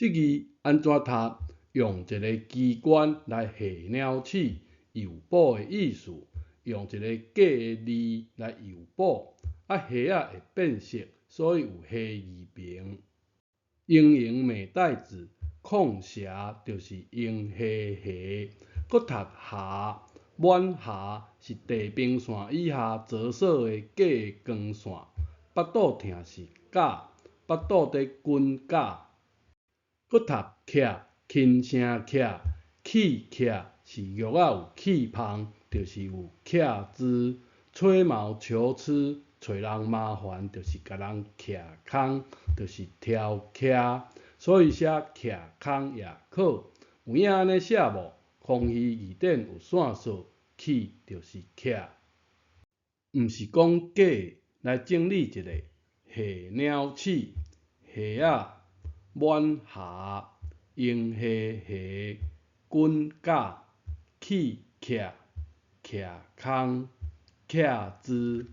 這字按怎讀？用一个機關來下鳥鼠，誘捕的意思，用一个假的字來誘捕。啊，蝦仔會變色，所以有蝦字爿。英英美代子，控蛇就是用蝦蝦，閣讀霞，滿霞是地平線以下折射的假的光線。腹肚疼是絞，腹肚佇滾絞。閣讀徛，輕聲徛，氣徛是玉仔有氣芳，就是有徛姿。吹毛求疵，揣人麻煩，就是共人徛空，就是挑徛，所以寫徛空也可。有影按呢寫無？康熙字典有線索，氣就是徛，毋是講假。來整理一下：下鳥鼠、蝦仔、滿霞、用蝦蝦、滾絞、氣徛、徛空、徛姿。